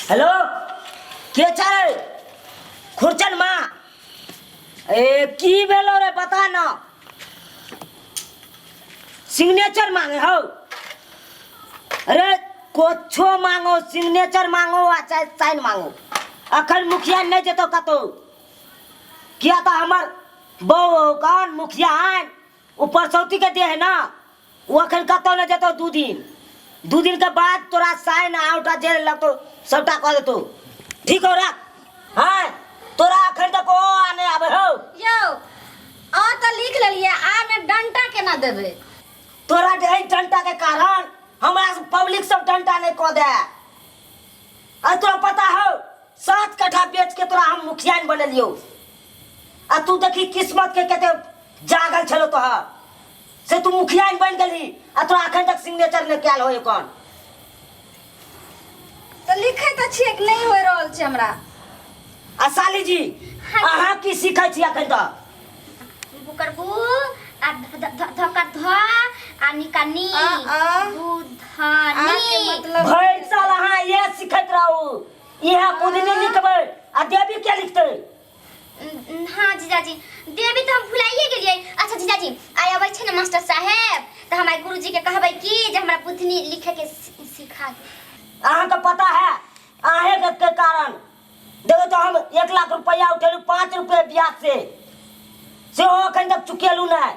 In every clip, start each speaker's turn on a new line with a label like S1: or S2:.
S1: Hello, के छै? खुरचन माँ। ए, की भेलो रे, बता न। सिग्नेचर मांगे हो? अरे, कुछो मांगो, सिग्नेचर मांगो आ चाहे साइन मांगो, अखन मुखिया नहीं जेतो कतौ। किया तऽ हमर बहू कौन मुखिया आन ओ परसौती के दे है ना, ओ अखन कतौ नहीं जेतो। 2 दिन, 2 दिन के बाद तोरा साइन आउटा जे लगतो सबटा कऽ देतो। ठीक हो, रख। हाँ, तोरा अखन तक ओ आने आबे हो।
S2: यौ, अ तऽ लिख लेलियै, आ मे डंटा केना देबै?
S1: तोरा जे एहि डंटा के कारण हमरा से पब्लिक सब डंटा नहीं कऽ दे। आ तोरा पता हो, 7 कट्ठा बेच के तोरा हम मुखिया बनेलियो आ तू देखी किस्मत के कते जागल छलो तोहर से तू मुखिया बन गेली आ तोरा अखन तक सिग्नेचर नहीं कयल हो कौन।
S2: तऽ लिखै तऽ छियै कि नहि होइ रहल छै हमरा।
S1: आ साली जी, अहाँ की सीखै छी अखन तक?
S3: बुकर बु आ ध ध ध ध का ध आ निका नी।
S2: आ, आ।
S3: बुधनी।
S2: आ के मतलब?
S1: भरि साल अहाँ इएह सीखैत रहू, इएह बुधनी लिखबै आ देवी के लिखतै?
S3: हाँ जीजाजी, देवी तऽ हम भुलाइए गेलियै। अच्छा जीजाजी, आइ अबै छै ने मास्टर साहेब तऽ हम आइ गुरुजी के कहबै कि जे हमरा बुधनी लिखैके सिखा दे।
S1: अहाँके पता है, अहें के कारण देखो तो हम 1 लाख रुपया उठेलू 5 रुपये ब्याज से, सेहो अखन तक चुकेलू नहीं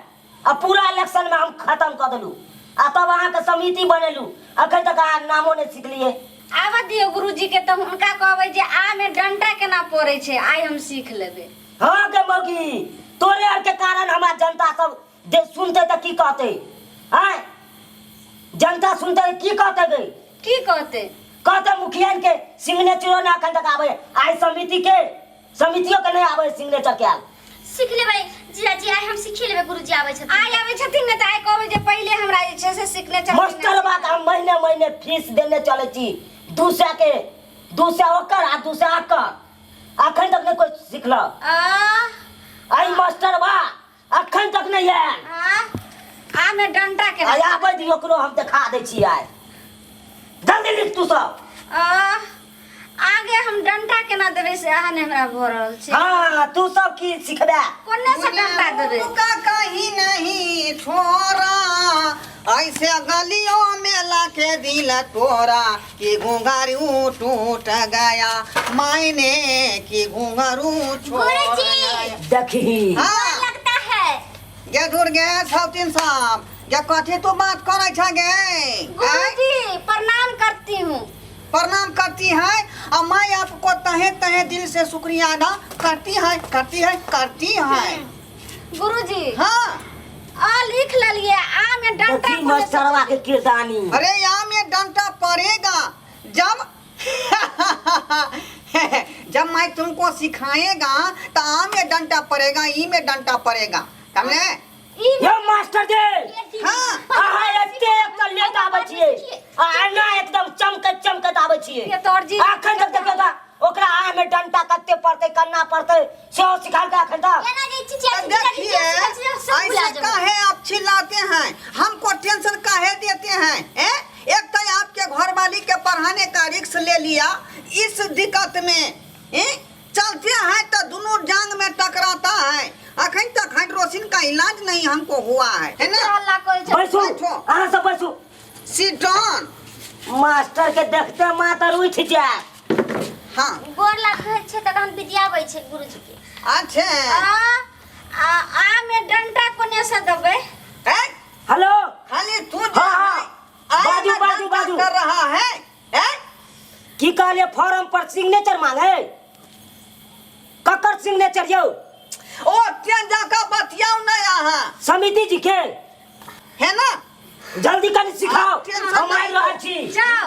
S1: आ पूरा इलेक्शन में हम खत्म कऽ देलू आ तब अहाँके समिति बनेलू, अखन तक अहाँ नामो नहीं सिखलिए।
S2: आबऽ दियौ गुरुजी के, तऽ हुनका कहबै जे आ मे डंटा केना पड़ै छै, आइ हम सीख लेबै।
S1: हाँ के मौगी, तोरे आर के कारण हमरा जनता सब दे सुनते तऽ की कहते? आय, जनता सुनते तऽ की कहते गे?
S2: की कहतै?
S1: कहते मुखिया के सिग्नेचरो ना अखन तक आवे, आइ समिति के समितियों के नहीं आवे सिग्नेचर के आल।
S3: सीख लेबै जीजाजी, आइ हम सीख लेबै, गुरुजी आबै छथिन।
S2: आइ आबै छथिन ने तऽ आइ कहबै जे पहिले हमरा जे छै से सिग्नेचर।
S1: मास्टर बात, हम महीने महीने फीस देने चले छी 200 के, 200 ओकर आ 200 आकर, अखन तक नहीं कोई सिखलक।
S2: आ।
S1: आई मास्टर बा अखन तक नहीं आयल।
S2: आ आ मे डंटा के।
S1: आइ आबै दियौ ओकरो, हम देखा दै छी आइ। जल्दी लिख तू सब।
S2: आ आगे हम डंटा केना देबै से अहाँ ने हमरा भऽ रहल छै।
S1: हाँ, तू सब की सिखबे?
S2: कोने से डंटा देबै?
S4: का कहीं नहीं छोरा, ऐसे गलियों में लाके दिल तोरा कि घुंघरू टूट गया, मैंने कि घुंघरू छोड़
S3: गुरुजी!
S4: गया।
S1: देखी।
S4: हाँ।
S3: लगता है।
S4: गे दूर गे सौतीन साहब, गे कथी तू बात करै छ गे? आँय?
S2: गुरुजी, प्रणाम करती हूँ।
S4: प्रणाम करती है और मैं आपको तहे तहे दिल से शुक्रिया अदा करती है, करती है, करती है।
S2: गुरुजी।
S4: हाँ।
S2: आ लिख लेलिए, आ में डंटा
S1: देखी
S2: कोने से-
S1: मास्टरवा के किरदानी।
S4: अरे, यहाँ में डंटा पड़ेगा जब जब मैं तुमको सिखाएगा तो आ में डंटा पड़ेगा, ई में डंटा पड़ेगा, समझे?
S2: ई।
S1: यौ मास्टर जी।
S4: हाँ।
S1: अहाँ एते एक लेट आबै छियै आ एना एकदम चमकैत चमकैत आबै छियै।
S2: ये तोहर जी।
S1: अखन तक देखियौ तऽ ओकरा आह में डंटा कते पड़तै, कन्ना पड़तै, सेहो सिखालकै अखन तक।
S3: एना जे चिचिया
S4: तो
S3: चिचिया
S4: देखिए,
S3: चिचिया चिचिया सब भुला
S4: ऐसे
S3: जेबै।
S4: काहे आप चिल्लाते हैं, हमको टेंशन काहे देते हैं? ए? एक तो आपके घर वाली के पढ़ाने का रिक्स ले लिया, इस दिक्कत में ए? चलते हैं तो दोनों जांग में टकराता है। अखन तक हाइड्रोसिन का इलाज नहीं हमको हुआ है, है ना?
S2: हल्ला करै छै।
S1: बैसू।
S4: बैठो।
S1: अहाँ सब बैसू।
S4: Sit down.
S1: मास्टर के देखते मातर उठि जाय।
S4: हाँ।
S3: गोर लागै छै तखन विद्या आबै छै गुरुजी के।
S4: अच्छे।
S2: आ आ आ में डंटा कोने से देबै?
S4: ए?
S1: हेलो।
S4: खाली तू जो
S1: हाँ, हाँ।
S4: है, आए
S1: बाजू,
S4: में
S1: बाजू,
S4: डंडा
S1: बाजू।
S4: कर रहा है, ए?
S1: की कहलिए? फॉर्म पर सिग्नेचर मांगे? ककर सिग्नेचर यौ?
S4: ओ तें जाका बतियाउ नहीं अहाँ।
S1: समिति जी के।
S4: है ना?
S1: जल्दी कनि सिखाओ।
S4: टेंशन
S1: हम आबि
S4: नहीं।
S1: रहल छी।
S2: जाओ,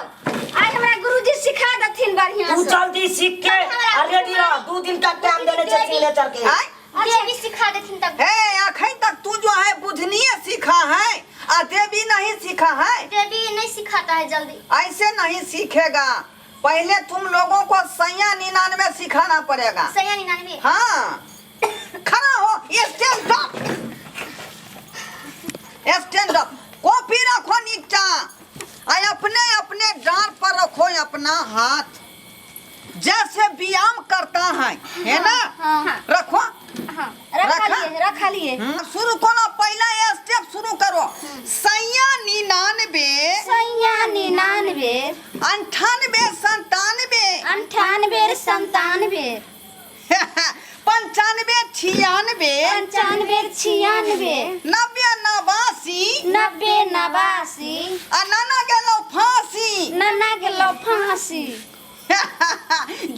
S2: आइ हमरा गुरुजी सिखा देथिन बढ़िया
S1: तू
S2: से।
S1: जल्दी सीख के आ रेडी रह, 2 दिन का टाइम देने छै सिग्नेचर के।
S4: आय?
S3: देवी सिखा देथिन तब।
S4: हे, अखन तक तू जो है बुझनिए सीखा है आ देवी नहीं सीखा है।
S3: देवी नहीं सिखाता है जल्दी।
S4: ऐसे नहीं सीखेगा, पहले तुम लोगों को सैया 99 सिखाना पड़ेगा।
S3: सैया 99?
S4: हाँ, खड़ा हो, stand up, stand up. Copy रखो नीचा आ अपने अपने डांड पर रखो अपना हाथ। जैसे व्यायाम करता है है ना?
S3: हाँ।
S4: रखो।
S2: हाँ,
S4: रखा?
S2: रखा लिए, रखा लिए।
S4: शुरू कोनो पहला स्टेप शुरू करो। सैया 99,
S2: सैया 99,
S4: 98 97,
S2: 98 97,
S4: 95 96,
S2: 95 96,
S4: 90 89,
S2: 90 89,
S4: आ नाना गेलो फांसी।
S2: नन्ना गेलो फांसी।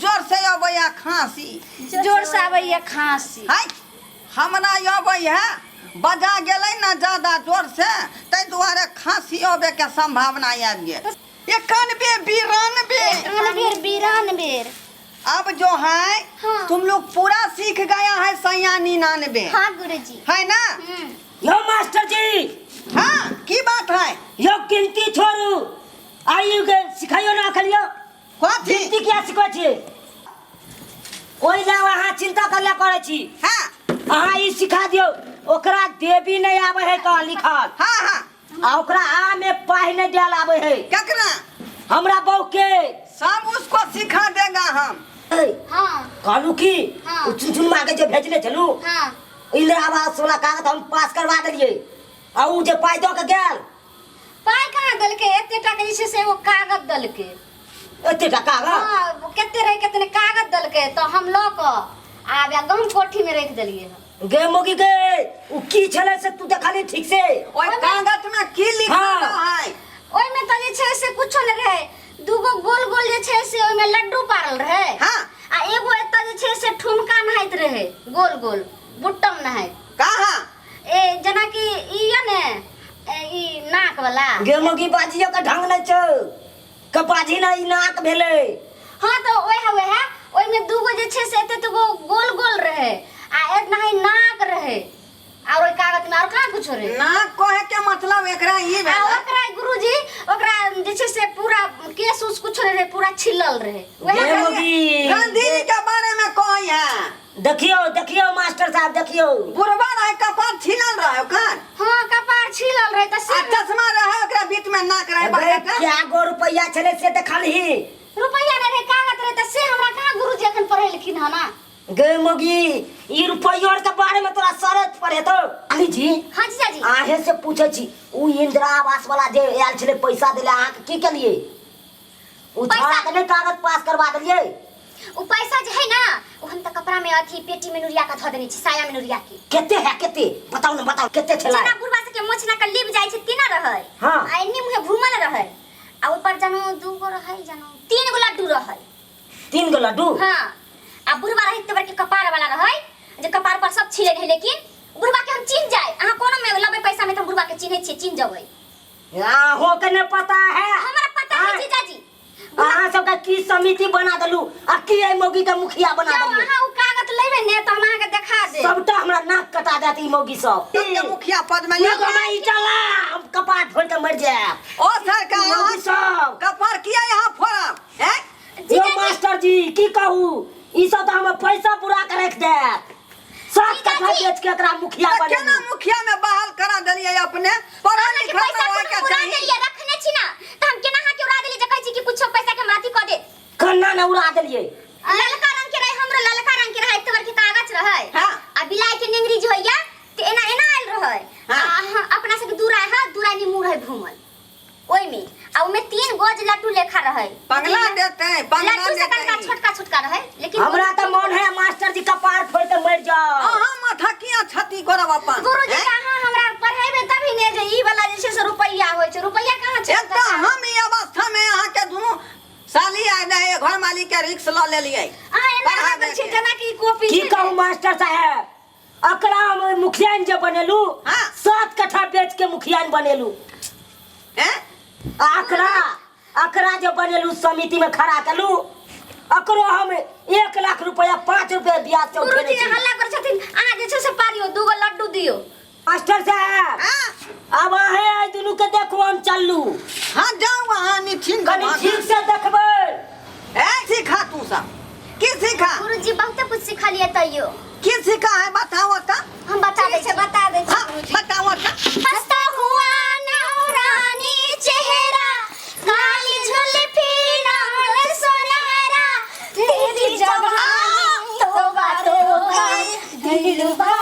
S4: जोर से अबैया खांसी।
S2: जोर से आबैया खांसी।
S4: है हमरा अबै है बजा गेलै ना ज्यादा जोर से, ताहि दुआरे खांसी अबे के संभावना आबि गेल। 91 92,
S2: 91 92।
S4: अब जो है
S3: हाँ।
S4: तुम लोग पूरा सीख गया है सैया 99।
S3: हाँ गुरुजी।
S4: है ना?
S1: यो मास्टर जी।
S4: हाँ, की बात है?
S1: यो गिनती छोड़ू, आइयो के सिखाइयो ना खलियो।
S4: कथी?
S1: गिनती किया सिखबै छी? ओहि लए अहाँ चिंता करला करै छी।
S4: हाँ।
S1: अहाँ ई सिखा दियौ, ओकरा देवी नहि आबै है कहाँ लिखल।
S4: हाँ हाँ।
S1: आ ओकरा आ में पाइ नहि देल आबै है।
S4: केकरा?
S1: हमरा बहू के।
S4: सब उसको सिखा देगा हम।
S1: ए,
S3: हाँ।
S1: कहलू की?
S3: हाँ।
S1: ओ चुनचुनमा के जे भेजने छलू,
S3: हाँ,
S1: इंदिरा आवास वाला कागज हम पास करवा देलियै, आ उ जे पाइ दऽ के गेल।
S2: पाइ कहाँ देलकै? एते टा के जे छै से एगो कागज देलकै।
S1: एते टा कागज?
S2: हाँ, कते रहे कते ने कागज देलकै, तऽ हम लऽ कऽ आब या गहूम कोठी में राखि देलियै हन।
S1: गे मोगी गे, उ की छलै से तू देखली ठीक से?
S4: ओहि कागज में की लिखल
S1: हाँ।
S4: है?
S2: ओहिमे तऽ जे छै से कुछो नहि रहै, दूगो गोल गोल जे छै से ओहिमे लड्डू पारल रहै।
S4: हाँ।
S2: आ एगो एतऽ जे छै से ठुमका नहाइत रहै, गोल गोल बुट्टम नहाइत।
S4: कहाँ?
S2: ए जेनाकि ई यऽ ने, ए, ई नाक वाला।
S1: गे मोगी, बाजियो के ढंग नहि छौ के बाजी ने, ई नाक भेलै।
S2: हाँ, तऽ ओएह ओएह ओहिमे दूगो जे छै से एते एते गो गोल गोल रहै आ एतना ही नाक रहै, और ओहि कागज में और कहाँ कुछो रहै।
S4: नाक कहे के मतलब एकरा ई
S2: आ
S4: भेलै।
S2: ओकरा गुरुजी, ओकरा जे छै से पूरा केस उस कुछो नहि रहै, पूरा छिलल रहै ओएह।
S1: गे मोगी,
S4: गांधी जी के बारे में कहै है।
S1: देखियौ देखियौ मास्टर साहब, देखियौ।
S4: बुढ़वा रहे, कपार छिलल रहे ओकर।
S2: हाँ, कपार छिलल रहै तऽ
S4: आ
S2: से
S4: चश्मा रहे, ओकरा बीच में नाक रहे
S1: अबे,
S4: बड़का का।
S1: क्या गो रुपैया छलै से देखलही?
S2: रुपैया नहि रहै, कागज रहै, तऽ से हमरा कहाँ गुरुजी एखन पढ़ेलखिन हँ ना।
S1: गे मोगी, ई रुपैया के बारे में तोरा सरत पढ़ेतौ अली जी।
S3: हाँ जीजाजी।
S1: अहें से पूछै छी, उ इंदिरा आवास वाला जे आयल छलै पैसा देले, अहाँके की केलियै? उ
S3: पैसा-
S1: छौड़ा के नहि कागज पास करवा देलियै?
S3: ओ पैसा जे है ना, ओ हम तऽ कपड़ा में अथी पेटी में नुरिया के धऽ देने छी, साया में नुरिया के।
S1: कते है, कते बताउ ने, बताउ कते छलै?
S3: जेना बुढ़वा सबके मोछ ना के लिप जाइ छै तेना रहै।
S1: हाँ।
S3: आ एन्नी मुहे घूमल रहै, आ ऊपर जानू दूगो रहै, जानू तीन गो लड्डू रहै।
S1: तीन गो लड्डू?
S3: हाँ, आ बुढ़वा रहै तऽ बड़के कपार वाला रहै, जे कपार पर सब छिले रहै, लेकिन बुढ़वा के हम चिन्ह जाय। अहाँ कोनो में लबै पैसा में तऽ हम बुढ़वा के चिन्है छियै, चिन्ह जबै।
S1: अहों के नहि पता है?
S3: हमरा पता है।
S1: आँय?
S3: जीजाजी।
S1: अहाँ सबके की समिति बना देलू आ की एहि मौगी के मुखिया बना
S2: जब
S1: देलियै?
S2: अहाँ ओ कागज लेबै ने तऽ हम अहाँके देखा देब।
S1: सबटा हमरा नाक कटा देत ई मौगी सब।
S4: सबके मुखिया पद में
S1: एगो हमरा ई चला, हम कपार फोड़ के मर जायब।
S4: ओ सरकार,
S1: ई मौगी सब।
S4: कपार किया यहाँ फोड़ब हैं?
S1: यो मास्टर जी, की कहू, ई सब तऽ हमर पैसा पूरा के राखि देत। 7 कट्ठा बेच के एकरा मुखिया
S4: तऽ केना
S1: बनेलू।
S4: मुखिया में बहाल करा देलियै अपने? पढ़ल
S3: अहाँके
S4: लिखल
S3: पैसा
S4: रहबाक
S3: कोनो उड़ा
S4: चाही।
S3: देलियै? रखने छी ना, तऽ हम केना अहाँके उड़ा देलियै जे कहै छी कि कुछो पैसा के हमरा अथी कऽ देत?
S1: कन्ना ने उड़ा देलियै?
S3: ललका रंग के रहे, हमरो ललका रंग के रहे, एक बड़की कागज रहे।
S4: हाँ।
S3: आ बिलाई के नेंगरी जे होइया ते एना एना आयल रहे।
S4: हाँ।
S3: आ हाँ, अपना सबके दूरा है, दूरा नीमू रहे घूमल ओइमे, आ ओमे 3 गज लड्डू लेखा रहे।
S4: पगला देते, पगला
S3: लड्डू से
S4: देते।
S3: कनिका छोटका छोटका रहे, लेकिन
S1: हमरा तऽ मन है मास्टर जी कपार फोड़ के मर जाओ।
S4: अहाँ माथा किया क्षति करब अपन?
S2: गुरुजी,
S4: हैं?
S2: अहाँ हमरा पढ़ेबै तभी ने जे ई वाला जे छै से रुपैया होइ छै, रुपैया कहाँ छै?
S4: एक तऽ हम ई अवस्था में अहाँ के दुनू साली आय रहे, घर मालिक के रिक्स लऽ लेलियै।
S2: अहाँ एना
S4: पढ़ा
S2: आबै छी
S4: देके।
S2: जेनाकि ई कॉपी
S1: की
S2: छै।
S1: कहू मास्टर साहेब, अकरा हम मुखियान जे बनेलू,
S4: हाँ।
S1: 7 कट्ठा बेच के मुखियान बनेलू।
S4: हैं?
S1: आ अकरा अकरा जे बनेलू, समिति में खड़ा केलू, अकरो हम 1 लाख रुपया 5 रुपया ब्याज से
S2: गुरुजी
S1: उठेने छी।
S2: हल्ला करै छथिन, अहाँ जे छै से पारियो दूगो लड्डू दियौ।
S1: मास्टर साहब,
S4: हाँ?
S1: अब अहें एहि दुनू के देखू, हम चललू।
S4: हाँ, जाउ अहाँ निश्चिंत
S1: कनी
S4: भऽ जाउ।
S1: ठीक से देखबै।
S4: ए सीखा तू सब की सीखा?
S3: गुरुजी, बहुते कुछ सिखलियै तैयो।
S4: की सीखा है, बताओ तो।
S3: हम बता दै
S2: ठीक छै,
S3: छी।
S2: बता दै छी।
S4: हाँ,
S2: गुरुजी।
S4: बताओ तो।
S3: हंसता हुआ नौरानी चेहरा, काली जुल्फी रंग सुनहरा, तेरा
S2: दिलवा।